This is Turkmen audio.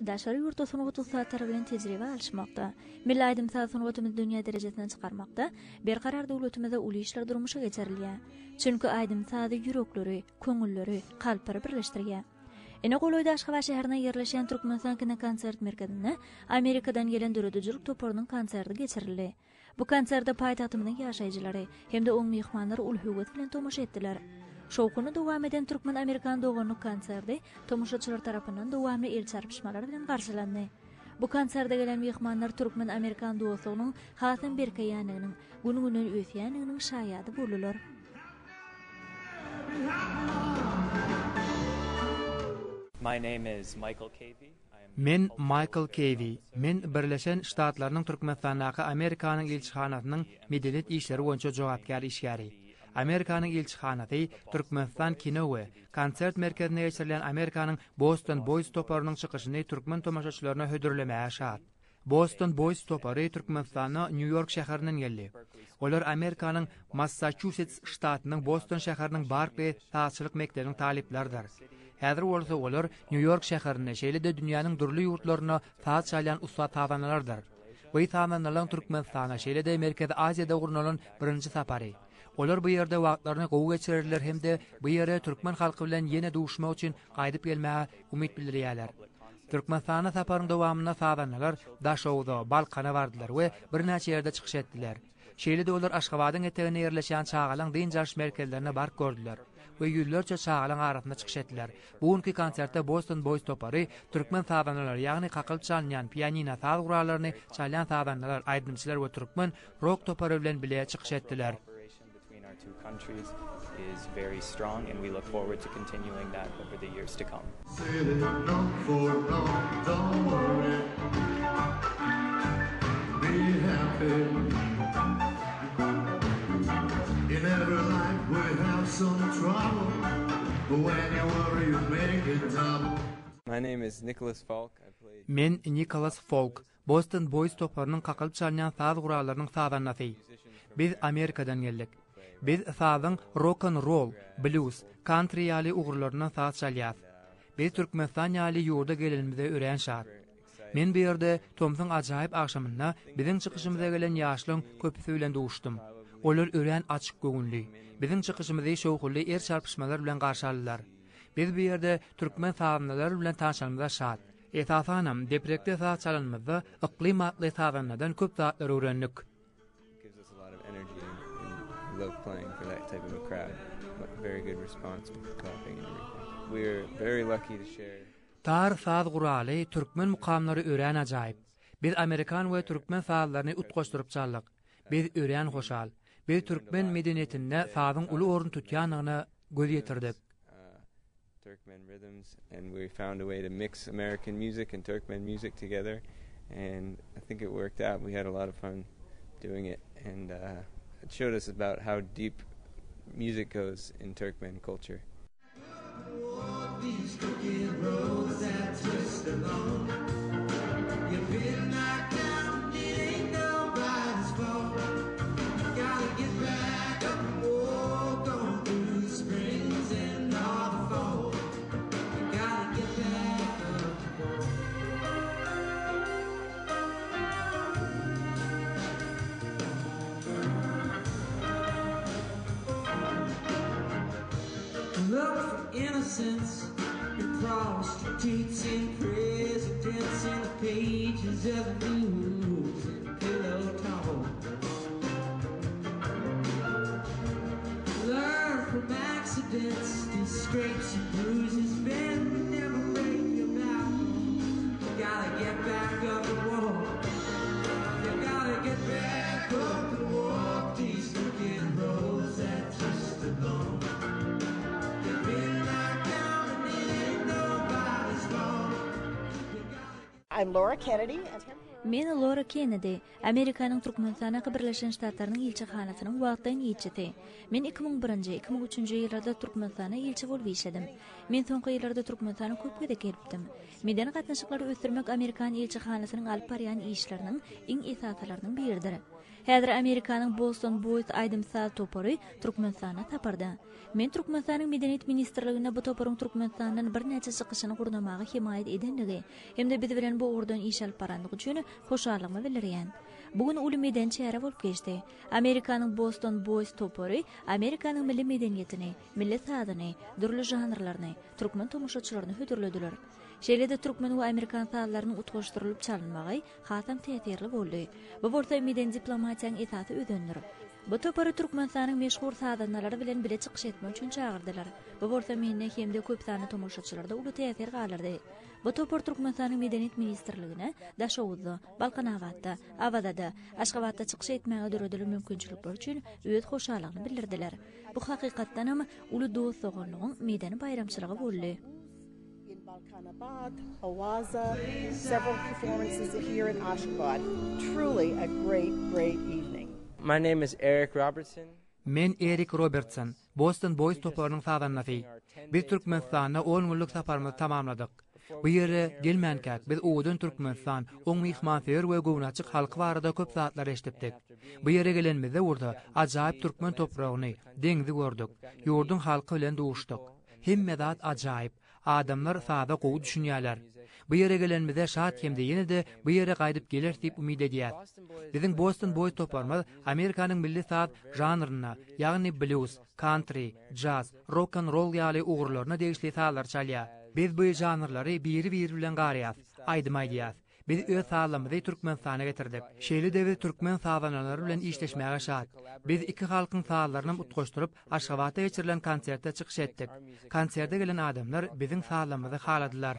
Daşary ýurtly sungat ussatlary bilen tejribe alyşmakda, milli aýdym-saz sungatymyzy dünýä derejesine çykarmakda Berkarar döwletimizde uly işler durmuşa geçirilýär. Çünki aýdym-sazy ýürekleri, köňülleri, kalplary birleşdirýär. Ine golaýda Aşgabat şäherinde ýerleşýän Türkmenistan kinokonsert merkezinde Amerikadan gelen döredijilik toparynyň konserti geçirildi. Bu konserte paýtagtymyzyň ýaşaýjylary hem-de oň myhmanlary uly höwes bilen tomaşa etdiler. Şowhunly dowam eden türkmen-amerikan doganlyk konserti tomaşaçylar tarapyndan dowamly el çarpyşmalar bilen garşylandy. Bu konserte gelen myhmanlar türkmen-amerikan dostlugynyň hasam berkeýändiginiň, gün-günden ösýändiginiň şaýady boldular. My name is Michael Cavey. Men Maýkl Keýwi. Men Birleşen Ştatlarynyň Türkmenistandaky Amerikanyň ilçihanasynyň medeniýet işleri boýunça jogapkär işgäri. Amerikanyň ilçihanasy Türkmenistan kino we konsert merkezinde geçirilýän Amerikanyň Boston Boys toparynyň çykyşyny türkmen tomaşaçylaryna hödürlemäge şat. Boston Boys topary Türkmenistana Nýu-Ýork şäherinden geldi. Olar Amerikanyň Massaçusets ştatynyň Boston şäheriniň Barkli sazçylyk mekdebiniň talyplarydyr. Häzir bolsa olar Nýu-Ýork şäherinde, şeýle-de dünýäniň dürli ýurtlarynda saz çalýan ussat sazandalardyr. Bu sazandalaryň Türkmenistana, şeýle-de Merkezi Aziýada gurnalan birinji sapary. Olar bu ýerde wagtlaryny gowy geçirerler hem-de bu ýere türkmen halky bilen ýene duşmak üçin gaýdyp gelmäge umyt bildirýärler. Türkmenistana saparyň dowamynda sazandalar Daşoguza, Balkana bardylar we birnäçe ýerde çykyş etdiler. Şeýle-de olar Aşgabadyň eteginde ýerleşýän çagalaň dynç alyş merkezlerine baryp gördüler we ýüzlerçe çagalaň arasynda çykyş etdiler. Bu günki konsertde Boston Boys topary türkmen sazandalary, ýagny kakylyp çalynýan pianino saz gurallaryny çalýan sazandalar, aýdymçylar we türkmen rok topary bilen bile çykyş etdiler. between our two countries is very strong and we look forward to continuing that over the years to come. My name is Nicholas Falk. I play Men Nikolas Falk, Boston Boys toparynyň kakylyp çalynýan saz gurallarynyň sazandasy. Biz Amerikadan geldik. Biz sazyň rok-n-roll, blýuz, kantri ýaly ugurlaryndan saz çalýas. Biz Türkmenistan ýaly ýurda gelenimize örän şat. Men bu ýerde tomsuň ajaýyp agşamynda biziň çykyşymyza gelen ýaşlaryň köpüsi bilen duşdum. Olar örän açyk göwünli. Biziň çykyşymyzy şowhunly el çarpyşmalar bilen garşy aldylar. Biz bu ýerde türkmen sazandalary bilen tanşanymyza şat. Esasanam, deprekde saz çalanymyzda Yklym atly sazandadan köp zatlar öwrendik. Tar saz guraly, türkmen mukamlary örän ajaýyp. Biz amerikan we türkmen sazlaryny utgaşdyryp çaldyk. Biz örän hoşal. Biz türkmen medeniýetinde sazyň uly orun tutýandygyna göz ýetirdik. Turkmen rhythms and we found a way to mix American music and Turkmen music together and I think it worked out. We had a lot of fun doing it and uh, it showed us about how deep music goes in Turkmen culture. I'm Laura Kennedy. Men Lora Kennedi, Amerikanyň Türkmenistandaky Birleşen Ştatlarynyň ilçihanasynyň wagtlaýyn ilçisi. Men 2001-nji, 2003-nji ýyllarda Türkmenistana ilçi bolup işledim. Men soňky ýyllarda Türkmenistana köp gezek gelipdim. Medeni gatnaşyklary ösdürmek amerikan ilçihanasynyň alyp barýan işleriniň iň esasylarynyň biridir. Häzir Amerikanyň Boston Boys aýdym-saz topary Türkmenistanda saparda. Men Türkmenistanyň Medeniýet ministrligine bu toparyň Türkmenistandan birnäçe çykyşyny gurnamaga hemaýat edendigi hem-de biz bilen bu ugurdan iş alyp barandygy üçin hoşallygymy bildirýän. Bu gün uly medeni çäre bolup geçdi. Amerikanyň Boston Boys topary Amerikanyň milli medeniýetini, milli sazyny, dürli žanrlaryny türkmen tomaşaçylaryna hödürlediler. Şeýle-de türkmen we amerikan sazlarynyň utgaşdyrylyp çalynmagy hasam täsirli boldy. Bu bolsa medeni diplomatiýanyň esasy özenidir. Bu topary Türkmenistanyň meşhur sazandalary bilen bile çykyş etmek üçin çagyrdylar. Bu bolsa mende hem-de köp sanly tomaşaçylarda uly täsir galdyrdy. Bu topar Türkmenistanyň Medeniýet ministrligine Daşoguzda, Balkanabatda, Awazada, Aşgabatda çykyş etmäge döredilen mümkinçilikler üçin öz hoşallygyny bildirdiler. Bu hakykatdanam uly dost-doganlygyň medeni baýramçylygy boldy. In Balkanabat, Awaza, several performances here in Ashgabat. Truly a great, great evening. My name is Eric Robertson. Men Erik Robertson, Boston Boys toparynyň sazandasy. Biz Türkmenistanda on günlük saparymyzy tamamladyk. Bu ýere gelmänkäk, biz owadan Türkmenistan, oň myhmansöýer we göwnaçyk halky barada köp zatlar eşidipdik. Bu ýere gelenimizde bolsa, ajaýyp türkmen topragyny, deňzi gördük, ýurduň halky bilen duşduk. Hemme zat ajaýyp. Adamlar saza gowy düşünýärler. Bu ýere gelenimize şat hem-de ýene-de bu ýere gaýdyp geleris diýip umyt edýäs. Biziň Boston Boys toparymyz Amerikanyň milli saz žanryna, ýagny blýuz, kantri, jaz, rok-n-roll ýaly ugurlaryna degişli sazlary çalýar. Biz bu žanrlary biri-biri bilen garýas, aýdym aýdýas. Biz öz sazlarymyzy Türkmenistana getirdik. Şeýle-de biz türkmen sazandalary bilen işleşmäge şat. Biz iki halkyň sazlarynam utgaşdyryp, Aşgabatda geçirilen konsertde çykyş etdik. Konserte gelen adamlar biziň sazlarymyzy haladylar.